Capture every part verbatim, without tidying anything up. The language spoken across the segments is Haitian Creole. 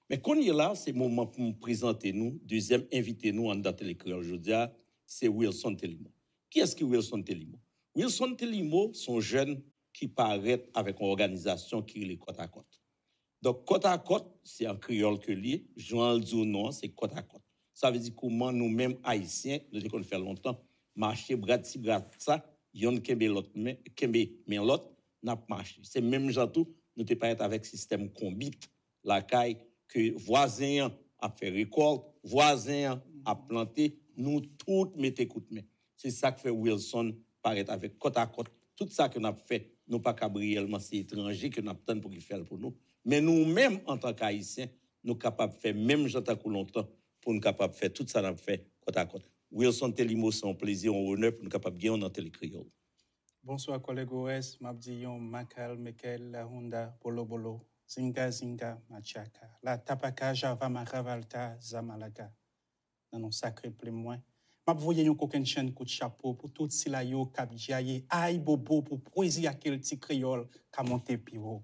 Men kounye la, se moman pou m prezante nou dezyèm envite nou anndan Tele Kreyòl jodi a, se Wilson Telimo. Kiyès ki Wilson Telimo? Wilson Telimo se yon jèn ki parèt avèk yon òganizasyon ki rele Kòtakòt. Donk, Kòtakòt, se an kreyòl ke l ye, jan l di w non an, se kòtakòt. Sa vle di kouman nou menm Ayisyen, nou te konn fè lontan, mache bra ti bra sa, yonn kenbe lòt men, kenbe men lòt, n ap mache. Se menm jan tou, nou te parèt avèk sistèm konbit lakay, ke vwazen an ap fè rekòlt, vwazen an ap plante, nou tout mete kout men. Se sa k fè Wilson parèt avèk Kòtakòt. Tout sa ke n ap fè, nou pa kab reyèlman, se etranje ke n ap tann pou ki fè l pou nou. Men nou menm, antanke Ayisyen, nou kapab fè menm jan tankou lontan pou n kapab fè tout sa n ap fè kòtakòt. Wilson Telimo, se yon plezi, yon onè pou n kapab gen w nan Tele Kreyòl. Bonswa, kòlèg Orès. M ap di yon Makal, Mekel, Lahonda, Bolobolo, Zinga, Zinga, Machaka, La Tapaka, Java, Maravalta, Zamalaka. Nan non sakre plim mwen, m ap voye yon kokennchenn kout chapo pou tout sila yo k ap djaye ay bobo pou pwezi ak kilti kreyòl ka monte pi wo.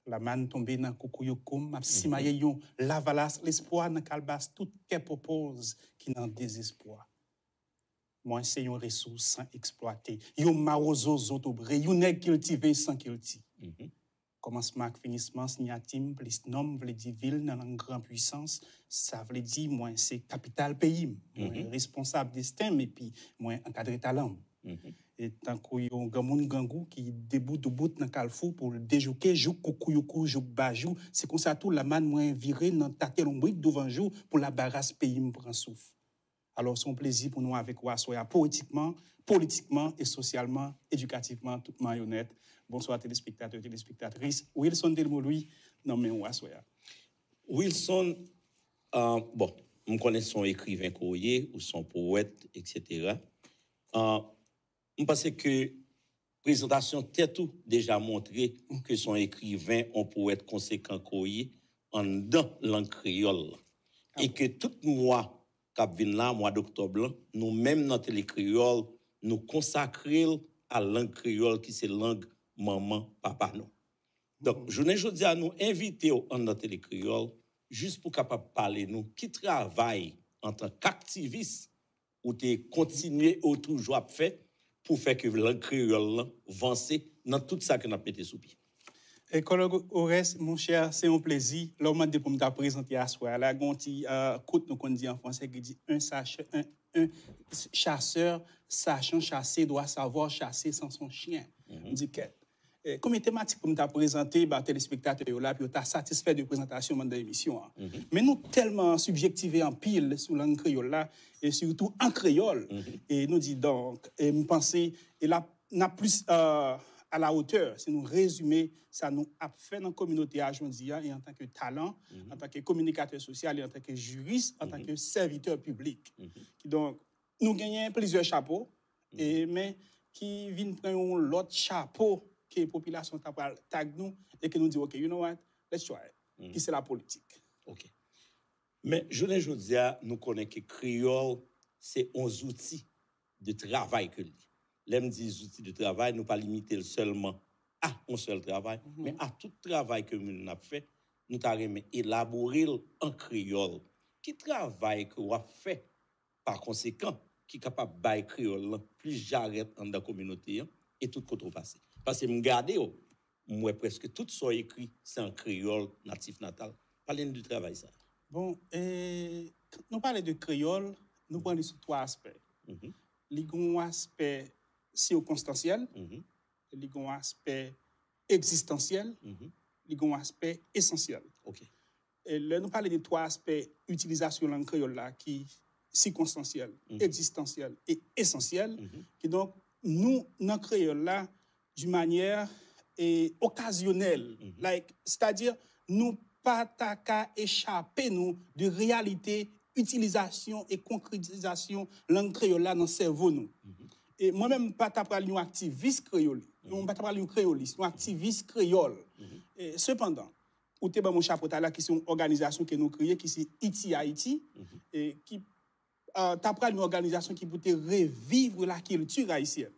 Lamann tonbe nan koukouyoukoum, m ap simaye yon lavalas lespwa nan kalbas tout kè popoz ki nan dezespwa. Mwen se yon resous san eksplwate, yon mawozo zotobre, yon nèg kiltive san kilti. Kòmansman ak finisman, siyati m plis non m vle di vil nan lang gran pwisans, sa vle di mwen se kapital peyi m. Mwen responsab desten m epi mwen ankadre talan m. E tankou yon granmoun grangou ki debou doubout nan kalfou pou l dejouke jouk koukouyoukou jouk bajou, se konsa tou lamann mwen vire nan tate lonbrik douvanjou pou labaras peyi m pran souf. Alò, se yon plezi pou nou avèk ou aswè a, powetikman, politikman e sosyalman, edikativman, tout mayonèt. Bonswa, telespektatè, telespektatris. Wilson Telmo Louis, nan men ou aswè a. Wilson, ah, bon, m konnen se yon ekriven ke w ye, ou se yon powèt, etsetera. Ah, m panse ke prezantasyon tèt ou deja montre ke se yon ekriven, yon powèt konsekan ke w ye anndan lang kreyòl lan. E ke tout mwa k ap vin la, mwa doktòb lan, nou menm nan Tele Kreyòl, nou konsakre l a lang kreyòl ki se lang manman papa nou. Donk, jounen jodi a, nou envite w anndan Tele Kreyòl jis pou kapab pale nou ki travay antank aktivis ou te kontinye ou toujou ap fè pou fè ke lang kreyòl lan vanse nan tout sa ke n ap mete sou pye. E kòlèg Orès, monchè, se yon plezi. Lè w mande pou m ta prezante aswè a la, gen yon ti kout nou konn di an franse ki di un sach, un, un chasseur sachant chasser doit savoir chasser sans son chien. M di kèt. Konbyen tematik pou m ta prezante ba telespektatè yo la pou yo ta satisfè de prezantasyon m anndan emisyon an. Men nou tèlman sibjektive anpil sou lang kreyòl la, e sitou an kreyòl, e nou di donk, e m panse, e la n ap plis a la otè si nou rezime sa nou ap fè nan kominote a jodi a, e antanke talan, antanke kominikatè sosyal, e antanke jiris, antanke sèvitè piblik. Kidonk, nou genyen plizyè chapo, e, men ki vin pran yon lòt chapo ke popilasyon ta pral tag nou e ke nou di, ok, you know what, let's try it. Ki se lapolitik. Ok. Men jounen jodi a, nou konnen ke kreyòl se yon zouti de travay ke l ye. Lè m di zouti de travay, nou pa limite l sèlman a yon sèl travay, men a tout travay ke moun ap fè, nou ta renmen elabore l an kreyòl. Ki travay ke w ap fè pa konsekan, ki kapab bay kreyòl lan plis jarèt anndan kominote an e tout kote w pase. Paske m gade w, m wè prèske tout sa w ekri se an kreyòl natif natal. Pale n de travay sa a. Bon, e, nou pale de kreyòl, nou pran li sou twa aspè. Li gen yon aspè sikonstansyèl, li gen yon aspè egzistansyèl, li gen yon aspè esansyèl. Ok. E lè nou pale de twa aspè itilizasyon lang kreyòl la ki sikonstansyèl, egzistansyèl e esansyèl, kidonk nou nan kreyòl la d'une manière e okazyonèl, like, sètadi nou pa ta ka echape nou de reyalite itilizasyon e konkretizasyon lang kreyòl la nan sèvo nou. E mwen menm, m pa ta pral yon aktivis kreyòl, mwen pa ta pral yon kreyolis, yon aktivis kreyòl. E sepandan, ou te ban m yon chapo talè ki se yon òganizasyon ke nou kreye, ki se Iti Ayiti, e ki, e, ta pral yon òganizasyon ki pou te revivre la culture haïtienne.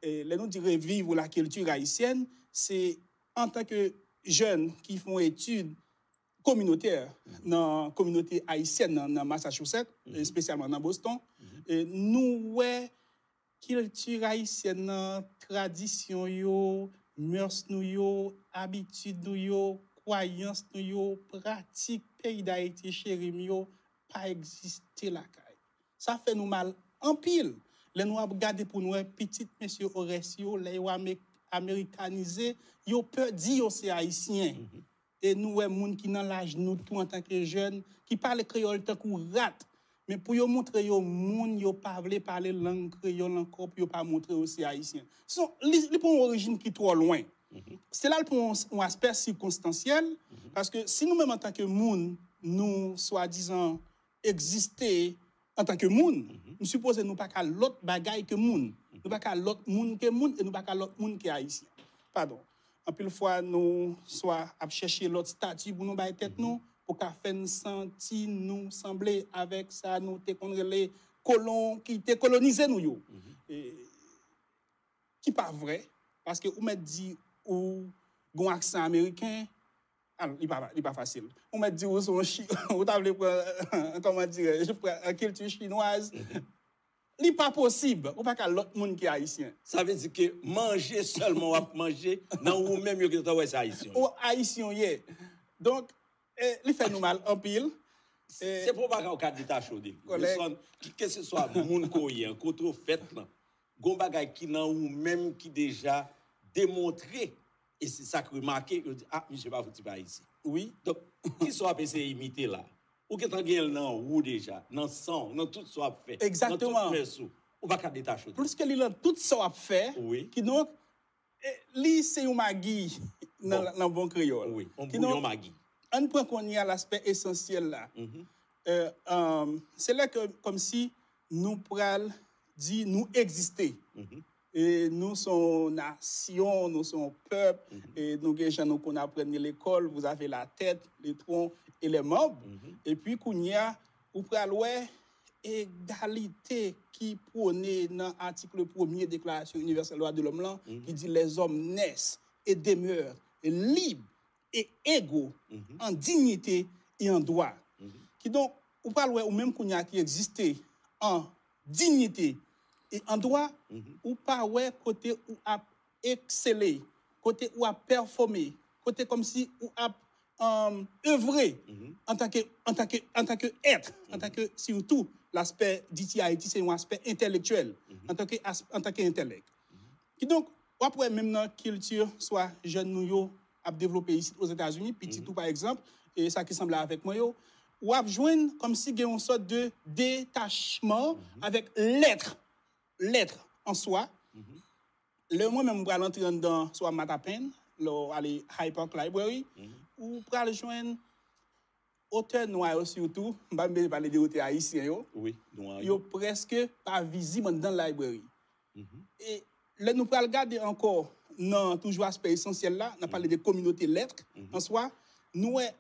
E lè nou di revivre la culture haïtienne, se antanke jèn ki fè yon etid kominotè nan kominote ayisyèn nan, nan Massachusetts, espesyalman nan Boston. E nou wè kilti ayisyèn nan, tradisyon yo, mœurs nou yo, abitid nou yo, kwayans nou yo, pratik peyi Dayiti cheri m yo pa egziste lakay. Sa fè nou mal anpil lè nou ap gade pou n wè pitit mesye Orès yo, lè yo ame- amerikanize, yo pè di yo se ayisyen. E nou wè moun ki nan laj nou tou antanke jèn, ki pale kreyòl tankou rat. Men pou yo montre yo moun, yo pa vle pale lang kreyòl ankò pou yo pa montre yo se ayisyen. Se yon- li, li pran yon orijin ki twò lwen. Se la l pran yon, yon aspè sikonstansyèl, paske si nou menm antanke moun, nou swadizan egziste antanke moun, m sipoze nou pa ka lòt bagay ke moun. Nou pa ka lòt moun ke moun e nou pa ka lòt moun ke ayisyen. Padon. Anpil fwa, nou swa ap chèche lòt stati pou nou bay tèt nou, pou ka fè n santi nou sanble avèk sa nou te konn rele kolon ki te kolonize nou yo. E, ki pa vrè, paske ou mèt di ou gon aksan ameriken, al, li pa, li pa fasil. Ou mèt di ou se yon chi, ou ta vle pran, kòman dirè, pran kilti chinwaz. Li pa posib. Ou pa ka lòt moun ki ayisyen. Sa vle di ke manje sèlman w ap manje, nan ou menm yo gentan wè se ayisyen. Ou ayisyen w ye. Donk, eh, li fè nou mal anpil. Eh, se pa w pa ka, w ka detache w de li. Kòlèg. Wilson, ki, kèlkeswa moun ke w ye, kote w fèt lan, gon bagay ki nan ou menm ki deja demontre, e se sa k remake, yo di, ah, misye pa fouti pa ayisyen. Wi. Donk, kisa w ap eseye imite la? Ou gentan gen l nan ou deja, nan san w, nan tout sa w ap fè, nan tout mès ou. Ou pa ka detache w de li. Pliske li nan tout sa w ap fè, kidonk, eh, li se yon magi nan, nan bon kreyòl. Wi, yon bouyon magi. Ann pran kounye a laspè esansyèl la. Eh, um, se lè ke, kòmsi, nou pral di nou egziste. E nou se yon nasyon, nou se yon pèp, e nou gen jan nou konn aprann li lekòl, vous avez la tête, le tronc et les membres. Epi kounye a, ou pral wè egalite ki pwone nan atik premye Deklarasyon Inivèsèl Dwa de Lòm lan, ki di les hommes naissent et demeurent libres et égaux en dignité et en droit. Kidonk, ou pral wè ou menm kounye a ki egziste an dignité et en droit, ou pa wè kote ou ap eksele, kote ou ap pèfòme, kote kòmsi ou ap, um, evre antanke, antanke, antanke èt, antanke sitou laspè D T I Ayiti se yon aspè entèlektyèl, antanke as- antanke entèlèk. Kidonk, w ap wè menm nan kilti swa jèn nou yo ap devlope isit Ozetazini, pitit ou pa egzanp, e sa ki sanble avèk mwen yo, w ap jwenn kòmsi gen yon sòt de detachman avèk lèt, lèt an swa. Lè mwen menm m pral antre anndan swa Matapan, lè w ale Hyde Park Library, ou pral jwenn otè nwa yo sitou, m pa bezwen pale de otè ayisyen yo, wi, nwa yo, yo prèske pa vizib anndan library. E lè nou pral gade ankò nan toujou aspè esansyèl la, n ap pale de kominote lèt an swa, nou wè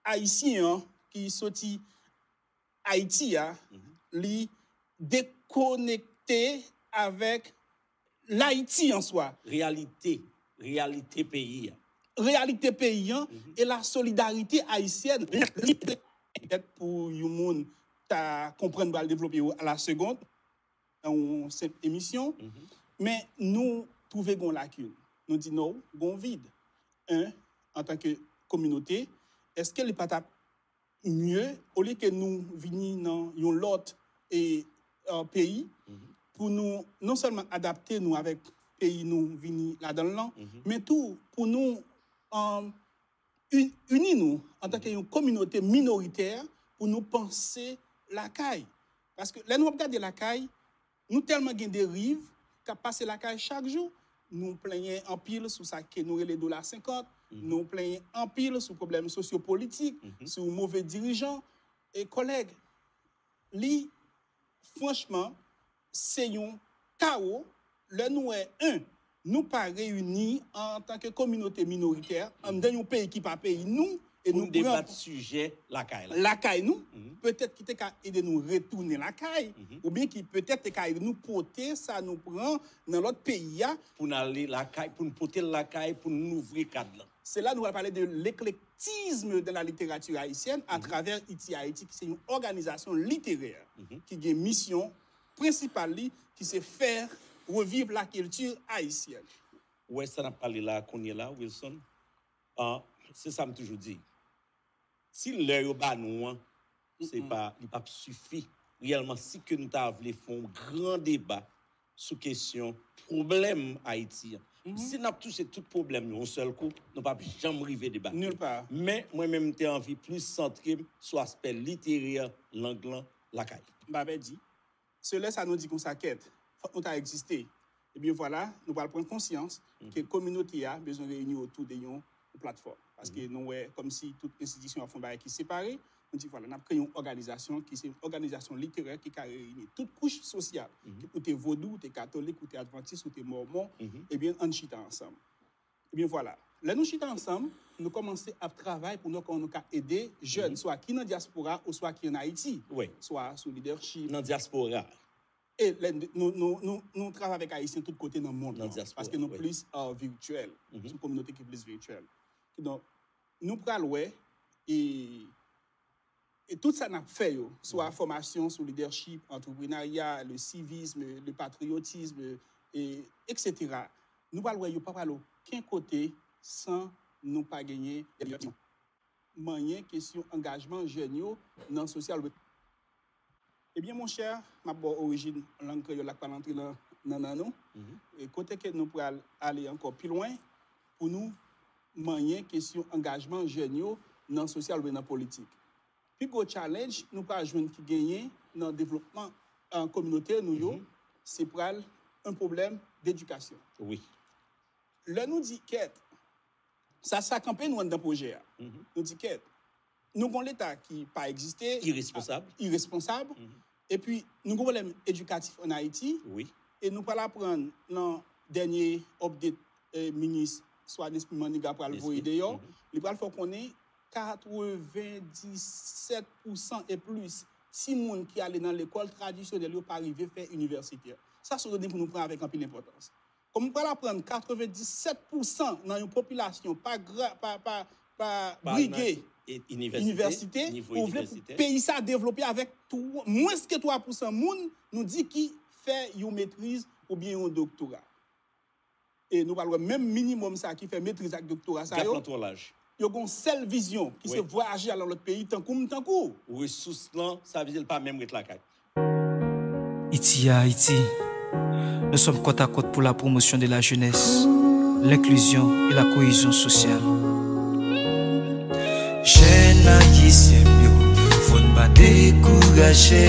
ayisyen an ki soti Ayiti a, li dekonekte avèk Layiti an swa. Reyalite, reyalite peyi a. Reyalite peyi an e la solidarite ayisyèn. Petèt pou yon moun ta konprann pral devlope yo a la segond, nan yon senp emisyon, men nou twouve gon lakin. Nou di non, gon vid. En, antanke kominote, èske li pa t ap mye, olye ke nou vini nan yon lòt e, eh, peyi, pou nou non sèlman adapte nou avèk peyi nou vini ladan l lan, men tou pou nou, eh, uni nou antanke yon kominote minoritè pou nou panse lakay. Paske lè nou ap gade lakay, nou tèlman gen deriv k ap pase lakay chak jou. Nou plenyen anpil sou sa ke nou rele dola senkant, nou plenyen anpil sou pwoblèm sosyopolitik, sou move dirijan. E kòlèg, li, franchman, se yon kawo lè nou wè, en, nou pa reyini antanke kominote minoritè anndan yon peyi ki pa peyi nou, e nou pran debat sijè lakay la. Lakay nou, petèt ki te ka ede nou retounen lakay, oubyen ki petèt te ka ede nou pote sa nou pran nan lòt peyi a. Pou n ale lakay, pou n pote l lakay, pou n louvri kad lan. Se la nou pral pale de l'éclectisme dans la littérature haïtienne à travers Iti Ayiti, ki se yon òganizasyon literè ki gen misyon prensipal li, ki se faire revivre la culture haïtienne. Ou wè sa n ap pale la kounye la, Wilson? Ah, se sa m toujou di. Si lè yo ba nou an, se pa, li p ap sifi reyèlman si ke nou ta vle fè yon gran deba sou kesyon pwoblèm Ayiti an. Si n ap touche tout pwoblèm yo yon sèl kou, nou p ap janm rive deba. Nulle part. Men, mwen menm, m te anvi plis santre m sou aspè literè lang lan lakay. M pa pèdi. Se lè sa nou di konsa, kèt, fòk nou ta egziste. Ebyen vwala, nou pral pran konsyans ke kominote a bezwen reyini otou de yon platfòm. Paske nou wè kòmsi tout enstitisyon ap fè yon bagay ki separe. Nou di, vwala, n ap kreye yon òganizasyon ki se yon òganizasyon literè ki ka reyini tout kouch sosyal. Ke ou te vodou, ou te katolik, ou te advantis, ou te mòmon, ebyen, ann chita ansanm. Ebyen, vwala. Lè nou chita ansanm, nou kòmanse ap travay pou nou wè kòman nou ka ede jèn, swa ki nan dyaspora, oswa ki ann Ayiti, swa sou leadership. Nan dyaspora. E lè nou, nou, nou, nou travay avèk Ayisyen tout kote nan mond lan, paske nou plis, euh, virtyèl. Se yon kominote ki plis virtyèl. Kidonk, nou pral wè, e, e tout sa n ap fè yo, swa fòmasyon sou leadership, entrepreneuriat, le civisme, le patriotisme, e, et cetera. Nou pral wè yo pa pral okenn kote san nou pa genyen manyen kesyon angajman jèn yo nan sosyal. Ebyen, monchè, m ap ba w orijin lang kreyòl la k pral antre nan, nan, nan nou. E kote ke nou pral ale ankò pi lwen pou nou manyen kesyon angajman jèn yo nan sosyal oubyen nan politik. Pi gwo challenge nou pral jwenn ki genyen nan devlopman, euh, kominote nou yo, se pral yon pwoblèm dedikasyon. Wi. Lè nou di kèt, sa, sa kanpe nou anndan pwojè a. Nou di kèt, nou gon Leta ki pa egziste, iresponsab, iresponsab, epi nou gon pwoblèm edikatif ann Ayiti, e nou pral aprann nan dènye update, eh, minis Swan Esprit Maniga pral voye deyò, li pral fè w konnen katrevendisèt pousan e plis timoun ki ale nan lekòl tradisyonèl yo pa rive fè inivèsite. Sa se yon done pou nou pran avèk anpil enpòtans. Kòm ou pral aprann katrevendisèt pousan nan yon popilasyon pa gra-, pa, pa, pa brige inivèsite, ou vle pou peyi sa devlope avèk twa, mwens ke twa pousan moun, nou di, ki fè yon metriz oubyen yon doktora. E nou pral wè menm minimòm sa ki fè metriz ak doktora sa yo, yo gon sèl vizyon ki se vwayaje al nan lòt peyi tankou m, tankou w. Resous lan, sa vle di l pa menm ret lakay. Iti a Ayiti, nous sommes côte à côte pour la promotion de la jeunesse, l'inclusion et la cohésion sociale. Jèn ayisyen m yo, fò n pa dekouraje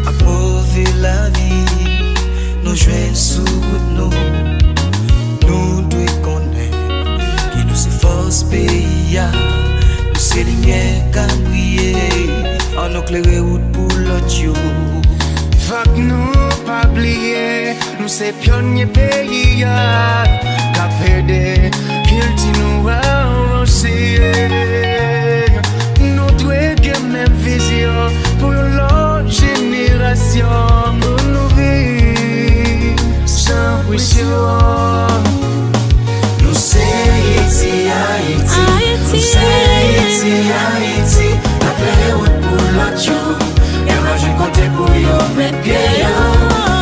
ak move lavi. Nou jwenn sou wout nou. Nou dwe konnen ke nou se fòs peyi a. Nou se limyè k ap briye. Ann nou klere wout pou lòt yo. Fòk nou pa bliye, nou se pyonye peyi a, k ap ede kilti nou avanse. Nou dwe gen menm vizyon pou yon lòt jenerasyon, pou nou viv san presyon. Nou se Iti Ayiti, nou se Iti Ayiti, n ap klere wout pou lòt yo. Yo pa jwenn kote pou yo met pye yo.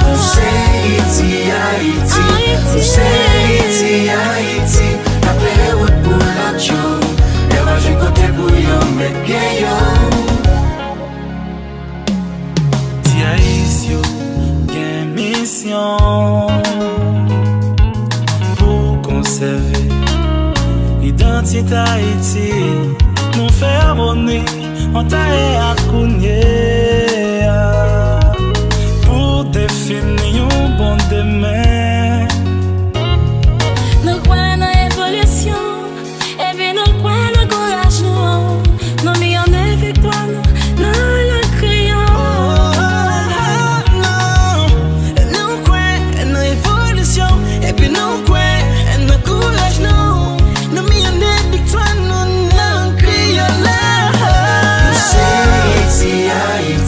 Nou se Iti Ayiti, nou se Iti Ayiti, n ap klere wout pou lòt yo. Yo pa jwenn kote pou yo met pye yo. Ti Ayis yo gen misyon pou konsève idantite Ayiti. Nou fè amoni an tayè ak kounye a pou defini yon bon demen. Nou kwè nan evolisyon, epi nou kwè nan kouraj nou. Nou miyon nan viktwa nou nan lang kreyòl. Nou kwè nan evolisyon, epi nou kwè nan kouraj nou. Nou miyon nan viktwa nou nan lang kreyòl la. Nou se Iti Ayiti,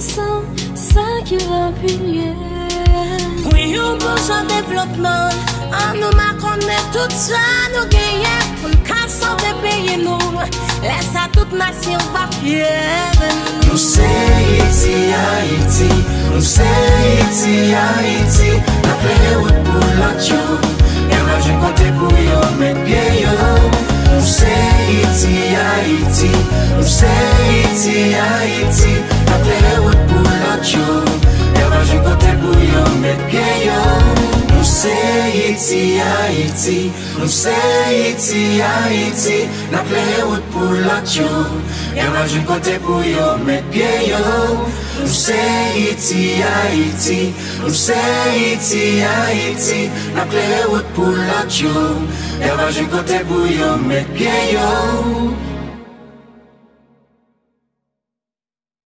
San sa ki va pilye. Pou yon bon jan devlopman, an nou makonnen tout sa nou genyen pou n ka sove peyi nou. Lè sa tout nasyon va fyè de nou. Nou se Iti, Ayiti, nou se Iti, Ayiti, n ap klere wout pou lòt yo. Yo pa jwenn kote pou yo met pye yo. Nou se Iti, Ayiti, nou se Iti, Ayiti, n ap klere wout pou lòt yo. Yo pa jwenn kote pou yo met pye yo. Nou se Iti, Ayiti, nou se Iti, Ayiti, n ap klere wout pou lòt yo. Yo pa jwenn kote pou yo met pye yo. Nou se Iti, Ayiti, nou se Iti, Ayiti, n ap klere wout pou lòt yo. Yo pa jwenn kote pou yo met pye yo.